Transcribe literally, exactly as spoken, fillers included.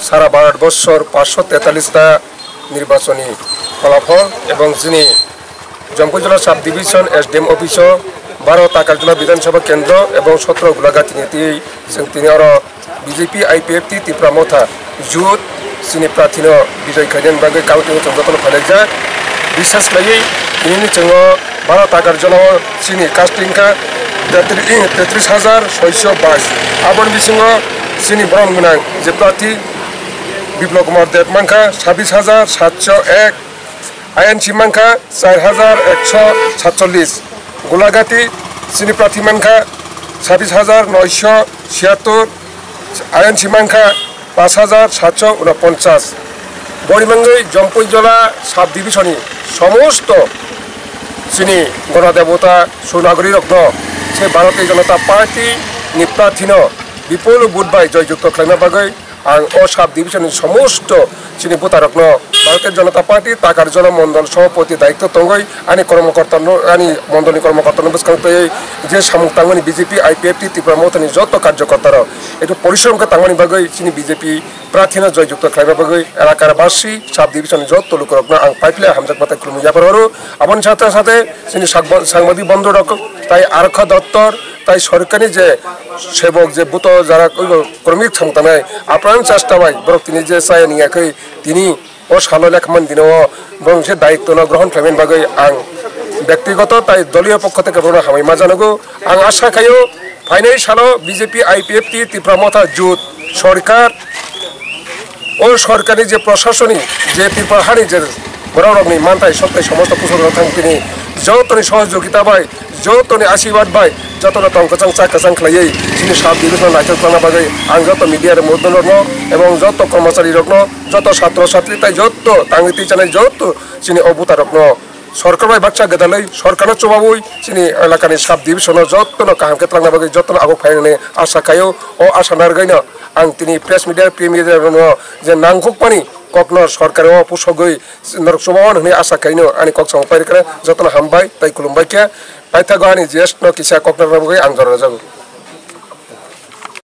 সারা ভারতবর্ষর পাঁচশো তেতাল্লিশটা নির্বাচনী ফলাফল এবং যিনি জম্পুইজলা সাব ডিভিশন এসডিএম অফিসও বারো তাকারজলা বিধানসভা কেন্দ্র এবং সতেরো গোলাঘাট নীতি, जों tini oro BJP IPFT Tripura মথা জুট chini প্রার্থীনো বিজয় khainani bagwi counting chwng jotono phailai jak. Bisas khlaiwi tinini chwng o বারো তাকারজলা o chini casting kha তেত্রিশ হাজার ছয়শো বাইশ. Aboni bisingo chini borom gwnang je প্রার্থী বিপ্লব কুমার দেব mankha ছাব্বিশ হাজার সাতশো এক, আইএনসি mankha চার হাজার একশো সাতচল্লিশ, গোলাঘাটি chini প্রার্থী mankha ছাব্বিশ হাজার নয়শো ছিয়াত্তর, আইএনসি mankha পাঁচ হাজার সাতশো ঊনপঞ্চাশ. Boni bagwi জম্পুইজলা সাব ডিভিশননি সমস্ত chini গণদেবতা সুনাগরিকরকno se ভারতীয় জনতা পার্টি ni প্রার্থীনো বিপুল ভোট bai জয়যুক্ত khlaina bagwi ang o sub ডিভিশনni সমস্ত chini ভোটারrokno ভারতীয় জনতা পার্টি তাকারজলা মন্ডল সভাপতি দায়িত্ব tongwi ani কর্মকর্তানো, ani মন্ডলni কর্মকর্তানো bwskang twiwi je samung tangmani BJP IPFT Tripura মথানি joto কার্যকর্তারা একটু পরিশ্রম khe tangmani bagwi chini BJP প্রার্থীনো জয়যুক্ত khlaina bagwi এলাকার বাসী সাব ডিভিশনni joto lukurokno ang paiphle hamjakma tei khulumung yapharwi horo. Aboni sathe sathe chini sakba-, সাংবাদিক বন্ধুrok tai আরক্ষা দপ্তর tai সরকারni je sebok je ভোটার যারা কর্মী samung tangnai apran chesta bai borok tini je chaya niyakhe tini o salo lekhaman dino o borok se দায়িত্বno গ্রহণ khlaimani bagwi ang ব্যক্তিগত tai দলীয় পক্ষ থেকে borokno hambai ma janago. Ang asa khaio phainai salo BJP IPFT Tripura মথা জুট সরকার, o সরকারni je প্রশাসনিক je Tripura hani je bororokni manthai sokthai somosto kusurok thang tini jotoni sohojogita bai, jotoni asirbad bai, jotono tong kwchang cha kwchang khlaiwi chini sub division naithok tongna bagwi ang joto media rok mudunrokno ebong joto kormocharirokno, joto satro satri tai joto tangwi twi chanai joto chini o voterrokno sorkar bai baksa gwdalwi sorkarno chubawi chini elakani sub division o jotono kaham khe twlangna bagwi jotono abo phainani asa khaio. O asa narwgwino ang tini press media, print media rokno je nangkukmani kokno sorkar o pusogwi norok chubawi hwnwi asa khaino ani kok samung pairikha jotono hambai tai khulumbai khe paithago ani G S no kisa kokna bagwi ang jora rwjago.